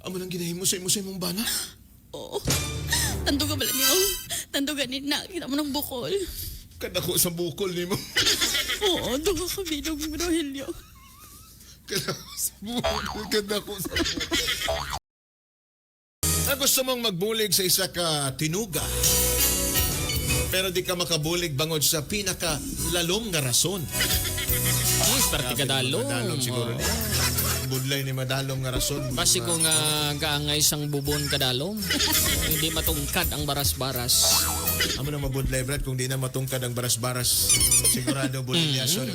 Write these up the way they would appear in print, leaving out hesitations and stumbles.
Amo nang ginahimo sa imo sa imong bana? Oo. Tanduga bala niyo. Tanduga ni na. Kita mo ng bukol. Kadako sa bukol nimo. Oo, duha ka bilog, Rogelio. Kadako sa bukol. Kadako sa bukol. Na gusto mong magbulig sa isa ka tinuga. Pero di ka makabulig bangod sa pinaka lalom nga rason. Ay, parte ka dalom. Madalom siguro niya. Budlay ni madalom nga rason. Basi kung gaangay isang bubon kadalom, hindi matungkad ang baras-baras. Amo na mabudlay, Brad, kung di na matungkad ang baras-baras. Sigurado budlay mm.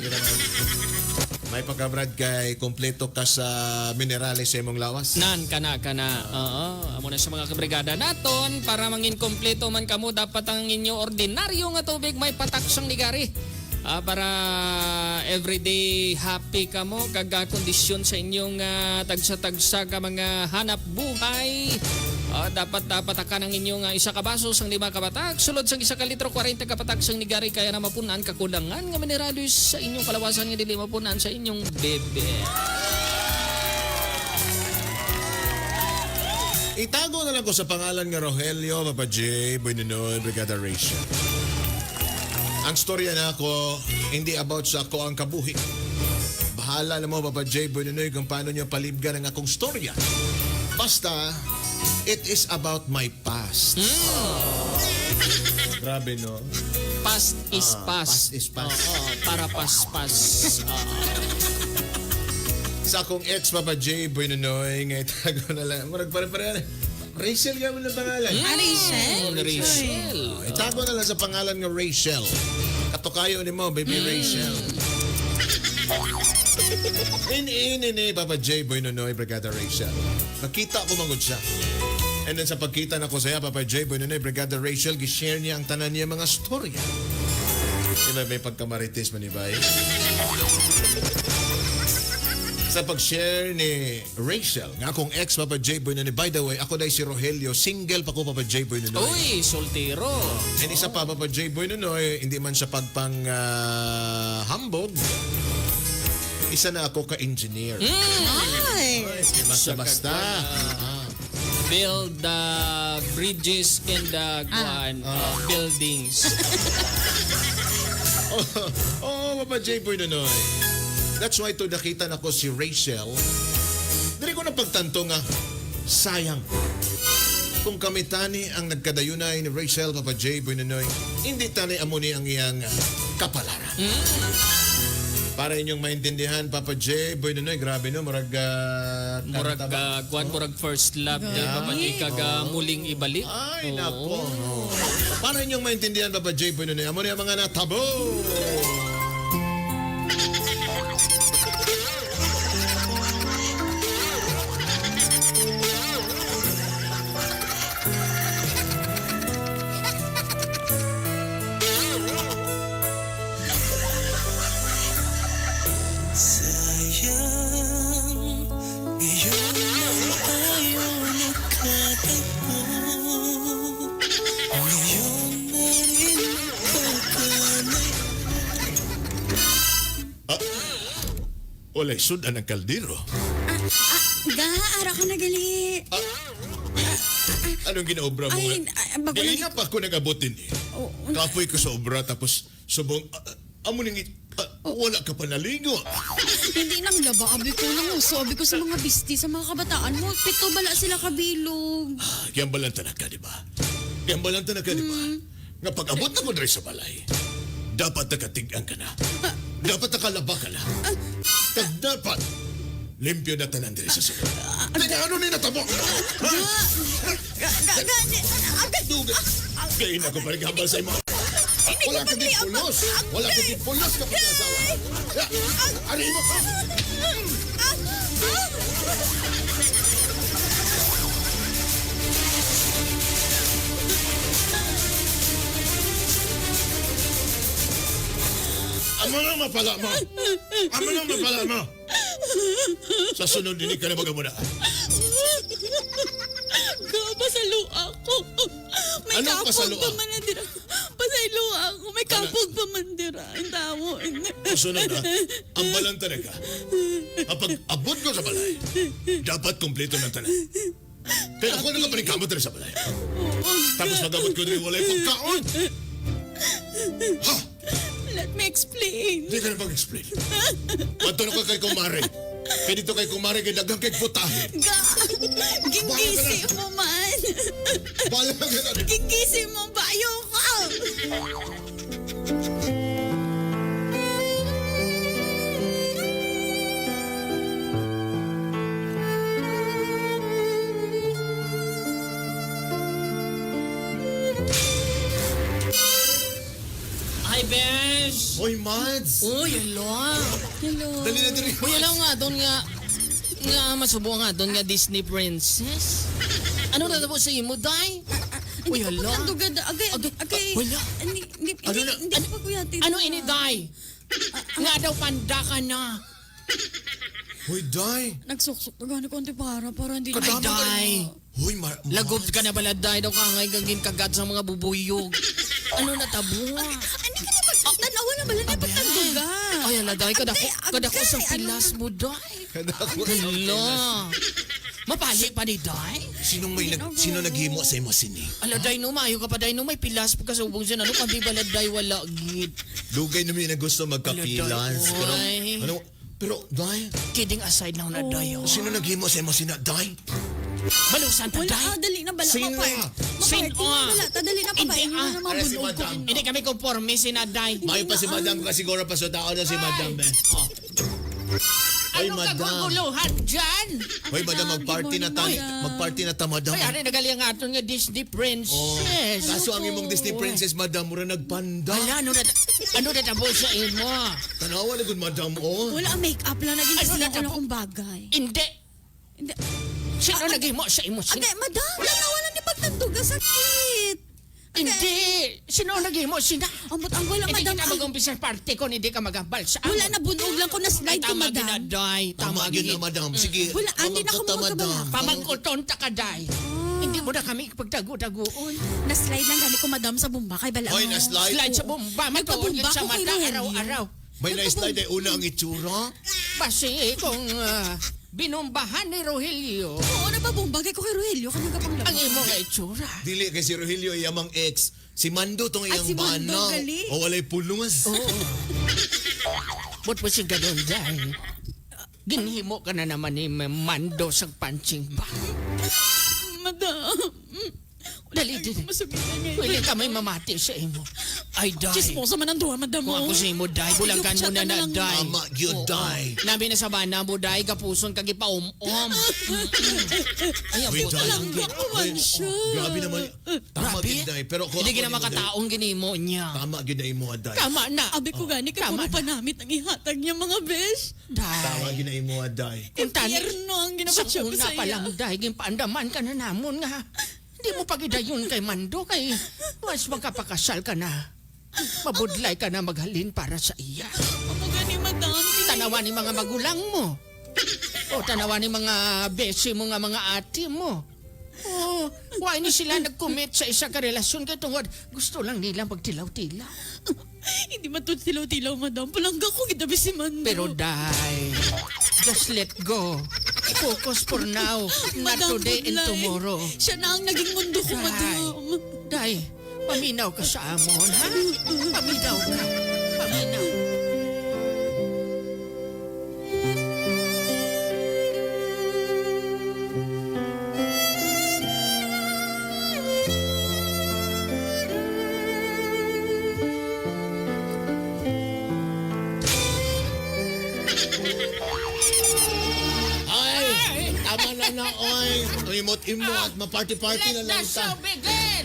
May pagka, Brad, kay kompleto ka sa minerales sa imong lawas. Nan kana kana. Oo, amo na sa mga kabrigada naton para mangin kompleto man kamo dapat ang inyo ordinaryo nga tubig may patak sang nigari. Ah, para everyday happy kamo kag kondisyon sa inyong tagsa-tagsa ka mga hanap buhay. Ah, dapat patakan ang inyong isa ka baso sang 5 ka batak, sulod sang 1 ka litro 40 ka patak sang nigari kaya na mapunan kakulangan nga minerales sa inyong kalawasan nga dili mapunan sa inyong bebe. Itago na lang ko sa pangalan nga Rogelio, Papa J, Boy Nunoy, Brigada Rachel. Ang storya na ako, hindi about sa ako ang kabuhi. Bahala na mo, Papa J, Boy Nunoy, kung paano niyo palibgan ang akong storya. Basta, it is about my past. Grabe, no? Past is past. Past is past. Oo, para pas-pas. Oo. Sa akong ex, Papa J, Boy Nunoy, nga itago na lang. Murag pare-pare. Rachel nga mo na pangalan. Ah, Rachel? Rachel. Itago na lang sa pangalan nga Rachel. Katukayo ni mo, baby Rachel. In, in, in, in, Papa J, Boy Nonoy, Brigada Rachel. Nakita ko mangod siya. And then sa pagkita na ko saya, Papa J, Boy Nonoy, Brigada Rachel, gishare niya ang tanan niya mga storya. Diba may pagkamarites man, iba eh? Sa pag-share ni Rachel, nga akong ex, Papa J, Boy Nonoy. By the way, ako dahil si Rogelio, single pa ko, Papa J, Boy Nonoy. Uy, soltero. And isa pa, Papa J. Boy Nunoy, hindi man siya pagpang hambog. Isa na ako ka-engineer. Ay. Ay, basta-basta. Build the bridges and the kwan, buildings. Oh, Papa J. Boy Nunoy. That's why to nakita na ko si Rachel. Dili ko na pagtanto nga, sayang. Kung kami tani ang nagkadayunay ni Rachel, Papa J. Boy Nunoy, hindi tani amo ni ang iyang kapalaran. Para inyong maintindihan, Papa J. Boy Nunoy, grabe no, murag Murag kanta ba? kwan, murag first love ni Papa J kag muling ibalik. Ay, Oo. nako. Para inyong maintindihan, Papa J. Boy Nunoy, amo ni ang mga natabo. Sayang, ngayon lang tayo nagkatagpo. Ngayon na rin nagkakalay. Walay sudan ang kaldero. Ga, ara ka na gali. Anong ginaobra mo? Ay, nga? ay, bago Galing na pa ako nag-abutin eh. Oo. Kapoy ko sa obra tapos subong, amo ning wala ka pa naligo. Hindi nang laba. Abi ko nang uso. Abi ko sa mga bisti, sa mga kabataan mo. Pito bala sila kabilog. Kaya balanta na ka, di ba? Kaya balanta na ka, di ba? Nga pag-abot na ko diri sa balay, dapat nakatig-an ka na. Dapat nakalaba ka na. Kag dapat, limpyo na tanan diri sa sulod. Teka, ano ni natabo? Ha? Ga, ga, ga, agad. Duga. Gain ako pa rin habal sa imo. Wala ka din pulos. Wala ka din pulos kapag asawa. Ano mo? Amo na mapala mo. Amo na mapala mo. Sa sunod, hindi ka na magamuna. Ga, pasalo ako. May Anong kapog pasalo pa man na dira. Pasalo ako. May kapog pa man dira. Ang tao. Sa sunod, ha? Ang balanta na ka. Apag abot ko sa balay, dapat kompleto ng tanan. Kaya ako na ka diri sa balay. Tapos pag-abot ko diri, walay pagkaon. Ha? Let me explain. Hindi ka na pag-explain. Padto na ko kay Kumare. Kaya dito kay Kumare, kay daghang kay putahe. Ga! Gingisi mo man! Bahala ka na. Gingisi mo ba? Ayoko! Hi, Besh! Hoy, Mads! Uy, hello! Hello. Dali na diri. Uy, hello nga, doon nga, nga masubo nga, doon nga Disney Princess. Ano na po sa imo, Day? Uy, Hindi ko hala. pagtandugan. Agay, agay, agay. Wala. Hindi, hindi, Ano na- hindi, hindi pa kuya, tita. Ano ini, Day? Nga daw, panda ka na. Hoy, Day! Nagsuksok na gani konti para hindi Ay, Kadama ka na. Day. Hoy, Lagob ka na pala, Day. Daw ka ngay gangin kagat sa mga bubuyog. Ano na tabo? Ano ka na pag... Tanawa na bala na pagtandugan. Ay, ala, Day. Kadako, Agay, kadako sa agay, ano pilas na- mo, Day. Kadako. Hala. Mapali pa ni Day? Sinong may nag, sino naghimo sa imo sini? Ala, Day, no, maayo ka pa, Day, no. May pilas pagkasubong siya. Ano, kami bala, Day, wala, gid. Dugay naman yung gusto magkapilas. Pero, Ay. ano, pero, Day, Kidding aside lang na, Day, oh. sino naghimo sa imo sina, Day? Malusan ta, Wala, Day. ah, dali na bala. Sino? Mapart. Sino? Mapart. Wala, tadali na Hindi, papain mo ah. na mga Ara si bunog ko. Madam. Hindi kami conforme sina, Day. May pa si Madam kasi siguro pa sa tao na si Madam. Eh. Oh. Hoy, Anong Madam. kaguguluhan dyan? Hoy, Madam, magparty na ta. Good morning, Madam. Magparty na ta, Madam. Ay, ari nagali ang aton nga Disney Princess. Oh. Kaso ang imong Disney princess, Madam, mura nagpanda. Ala, ano na tabo sa imo? Tanawa na gud, Madam, oh. Wala, ang make-up lang. Naging Ano kasi na ako tabo? lang kung bagay. Hindi. Hindi. Sino naghimo sa imo? Sino? Agay, madam, tanawa lang ni pagtandugan. Sakit. Hindi. Sino naghimo? Sina? Ambot ang wala, Hindi madam. kita Ay, mag-umpisa sa party ko, hindi ka magambal sa Wala na bunog lang ko na slide ko, Tama madam. gina, Day. Tama Tama gyud gid. na, Madam. Sige. Wala, andi na pamangkot ako ta, magkabala. Madam. Pamangkuton ta ka, Day. Hindi mo na kami pagtago-tagoon. Na-slide lang gani ko, madam, sa bumba. Kay bala. Hoy, na-slide. Slide sa bomba, matuon Nagpabumba sa ko kay mata Rogelio. araw-araw. May na-slide ay una ang itsura. Basi kung binumbahan ni Rogelio Oo, nababumba kay ko kay Rogelio. Kanya ka pang ang imo nga itsura. Dili kay si Rogelio iyamang ex. Si Mando tong Ah, iyang si Mando, bana. gali. O walay pulungas. Oo. But mo si ganun dahil. Ginhimo ka na naman ni Mando sa punching bag. Madam. Dali, dali. Masugitan ngayon. Pwede ka may mamati sa imo. Ay, day. Chismosa man ang duha, madam. Kung ako sa imo, day, bulanggan mo na na, day. Tama gyud, Oo. day. Nabi na sa bana mo, day, kapuson kagipaum-um. Ay, ang Uy, puto day. lang. Langga ko man siya. Grabe naman. Tama Grabe. gyud, day. Pero kung Hindi ako gina nimo, day, makataong ginimo niya. Tama gyud na imo, day. Tama na. Abi ko gani kay Tama puro panamit ang ihatag niya mga besh. Day. Tama gyud na imo, day. Kung tani, Impyerno ang sa ginabatsyag ko una sa pa iya. lang, day, ginpaandaman ka na namon nga. Hindi mo pagidayon kay Mando kay mas magkapakasal ka na. Mabudlay ka na maghalin para sa iya. Amo gani, madam. Tanawa ni mga magulang mo. O tanawa ni mga besi mo nga mga ate mo. Oh, why ni sila nag-commit sa isa ka relasyon kay tungod gusto lang nila magtilaw-tilaw. Hindi matutilaw-tilaw, madam. Palangga ko gitabi si Mando. Pero day, just let go. Focus for now, not Madam today and Budlay, tomorrow. Siya na ang naging mundo ko, Day. madam. Day, paminaw ka sa amon, ha? Paminaw ka. Paminaw. Ay! Tama na na, oy. Imot-imot, ma-party-party na Let lang the ta. show begin!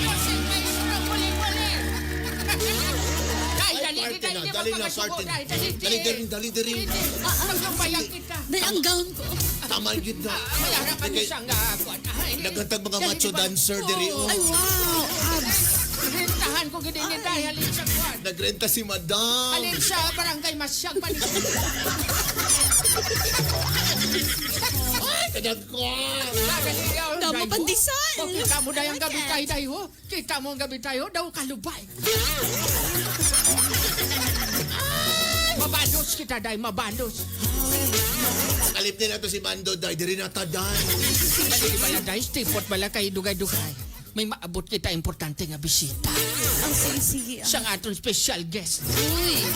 Kasi maestro, muli-muli! Day, Ay, dali, party dali, na. dali, Dali na, magpakasubo, party na. Day, dali, Dali, dali, dali, dali. Pagkabayan kita. Dahil ang gown ko. Tama gyud na. May harapan Kay- siya nga. Ay, Nagantag mga dali, macho di ba? dancer diri, oh. Ay, wow. Abs. Rentahan ko gid ni Day halin sa kuwan. Nagrenta si Madam. Halin sa barangay Masyag pa ni. Kadagko. Tama, pandesal. Oh, kita mo dayang gabi tayo dayo. ho. Kita mo ang gabi tayo daw kalubay. Ay, Mabado Mabalos kita, day, mabalos. Kalip nila to si Mando, day. Diri na ta, day. Dali bala, day, stipot bala kay dugay-dugay. May maabot kita importante nga bisita. Ang sige, sige. Ah. Siyang aton special guest. Uy,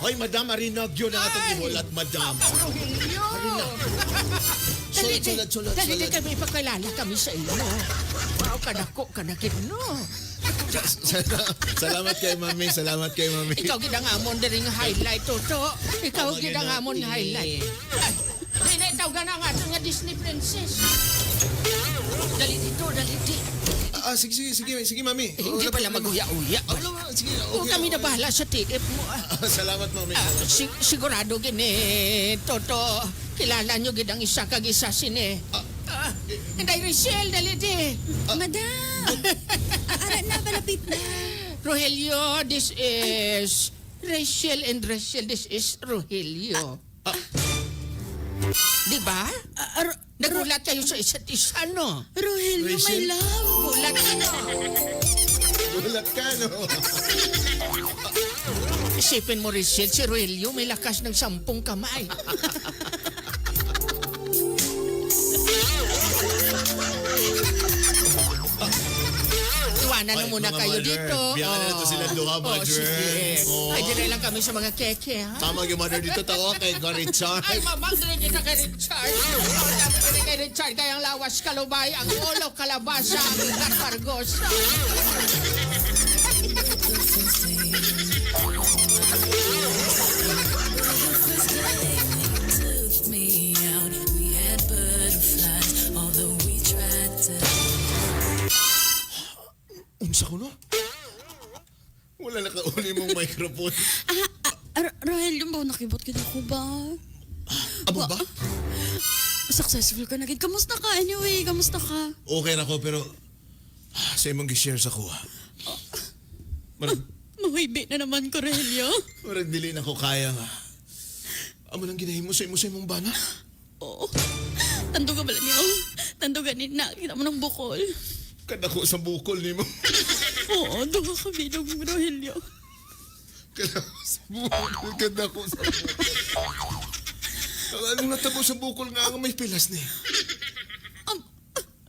Hoy, Madam Arinagyo na atong gihulat, Madam. Rogelio! Sulat, sulat, sulat, Dali, sulat. kami ipakilala kami sa iyo. Wow, kadako, kanakit, no? Salamat kay Mami, salamat kay Mami. Ikaw gid ang amon diri nga highlight, Toto. Ikaw Tama, gid ang gina. amon nga highlight. Ay, Dili, tawag na ang aton nga Disney princess. Dali dito, dali dito. Ah, sige, sige, sige, sige, Mami. Eh, hindi pala maguya-uya. Ah, wala, wala, sige, O okay. kami na bahala sa TF mo. ah. Ah, salamat, Mami. Ah, sigurado gini, Toto. Kilala nyo gid ang isa kag isa sini. Ah, Inday Richelle, dali di. Madam! Ara na, palapit na. Rogelio, this is Rachel and Rachel, this is Rogelio. Di ba? Ah, Nagulat kayo sa isa't isa, no? Rogelio, my Rachel? love. Gulat no? Gulat ka, no? Isipin mo, Rachel, si Rogelio may lakas ng 10 kamay. Iwanan na Ay, muna mga kayo mother, dito. biyakan na nato sila duha, Oh, mother. sige. Oh. Ay, dire lang kami sa mga keke, ha? Tama yung mother dito, tao kay Richard. Ay, mamang dire kita kay Richard. Sabi dire kay Richard, kay ang lawas kalubay, ang ulo kalabasa, ang ugat pargosa. Took me out. We had butterflies, although we tried to. Unsa ko, no? Wala na kauli mong microphone. Rogelio, ba nakibot kita ko ba? Amo ba? Successful ka na gid. Kamusta ka anyway? Kamusta ka? Okay na ko, pero sa imong gi-share sa kuha. Marag, Mahuibi na naman ko, Rogelio. marag dili na ko kaya nga. Amo nang ginahimo sa imo sa imong bana. Oo. Tando ka bala niyo? Tando ganin na. Kita mo ng bukol. Kadako sa bukol nimo. Oo, duha ka bilog, Rogelio. Kadako sa bukol, kadako sa bukol. Anong natabo sa bukol nga ang may pilas ni?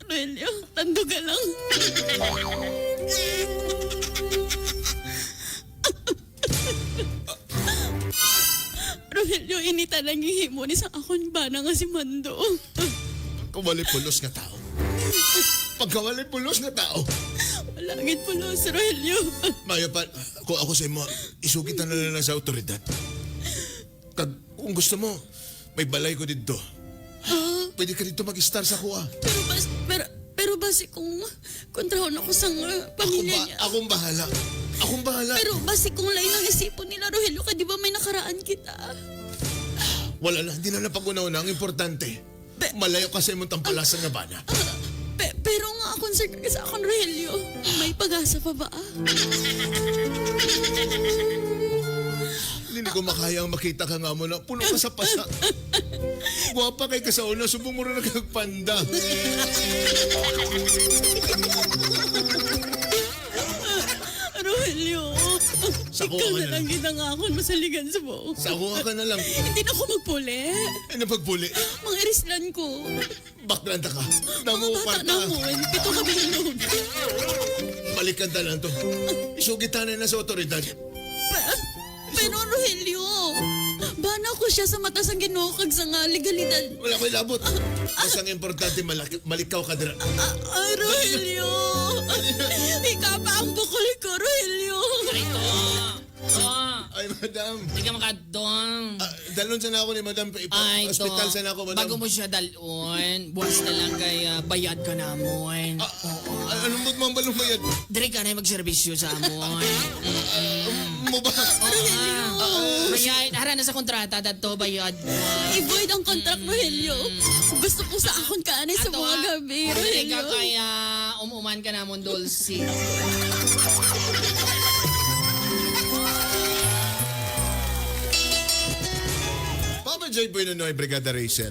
Rogelio, tando ka lang. Rogelio, inita lang yung himo ni sa akon bana nga si Mando. Pagkawali pulos nga tao. Pagkawali pulos nga tao. Wala gid pulos, Rogelio. Mayo pa, kung ako sa imo, isugit na lang sa otoridad. Kag, kung gusto mo, may balay ko dito. Pwede ka dito mag-star sa kuha. Pero bas, pero, pero basi kung kontrahon ako sa nga Akong, pamilya ba, niya. akong bahala. Akong bahala. Pero basi kung lain ang isipon nila, Rogelio, ka di ba may nakaraan kita? Wala na, hindi na napag-una-una. Ang importante, malayo ka sa imong tampalasan nga bana. Pero nga concern ka sa akon, Rogelio. May pag-asa pa ba? Hindi ko makaya ang makita ka nga mo na puno ka sa pasa. Guwapa kay ka sa una, subong mo rin nagpanda. Rogelio, Sa ikaw kuha ka na na lang ginangakon masaligan sa buong. Sa kuha ka na lang. Hindi na ako magpuli. Ano pagpuli? Mga irislan ko. Baklanta ka. Damo Mga bata kwarta. na mo. Pito kami bilog. Balikan ta lang to. Isugitan na sa otoridad. Pero Rogelio, bana ko siya sa mata sa Ginoo kag sa nga legalidad. Wala ko ilabot. Mas ang importante, malikaw ka dira. Rogelio! Ikaw pa ang bukol ko, Rogelio! Ay, to. To. Ay, madam. Hindi ka makadong. Ah, dalon sana ako ni madam. Ay, to. Hospital sana ako, madam. Bago mo siya dalon, buwas na lang kay bayad ka namon. Ah, anong ba't mga balong bayad? Diri ka na magserbisyo sa amon. Mo ba? Bayad, hara na sa kontrata, dadto bayad. I-void ang contract, Rogelio. Gusto ko sa akon kaanay sa Ato, mga ah, gabi, Diri ka Rogelio. kaya umuman ka namon, Dulce. Papa J. Boy Nonoy, Brigada Rachel.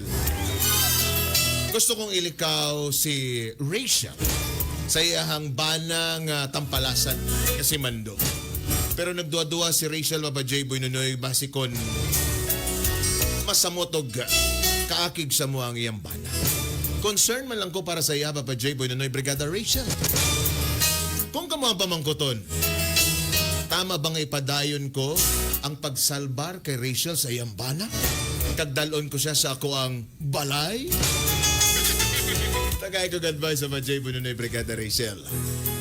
Gusto kong ilikaw si Rachel sa iyahang banang tampalasan kasi Mando. Pero nagduwa-duwa si Rachel, Papa J. Boy Nonoy, basikon masamot og kaakig sa mo ang iyang bana. Concern man lang ko para sa iya, Papa J. Boy Nonoy, Brigada Rachel. Kung kamo ang pamangkuton, tama bang ipadayon ko ang pagsalbar kay Rachel sa iyang bana? Kagdalon ko siya sa ako ang balay? Tagay ko advice sa J. Bununoy, Brigada Rachel.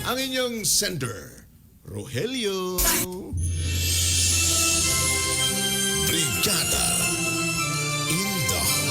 Ang inyong sender, Rogelio. Brigada.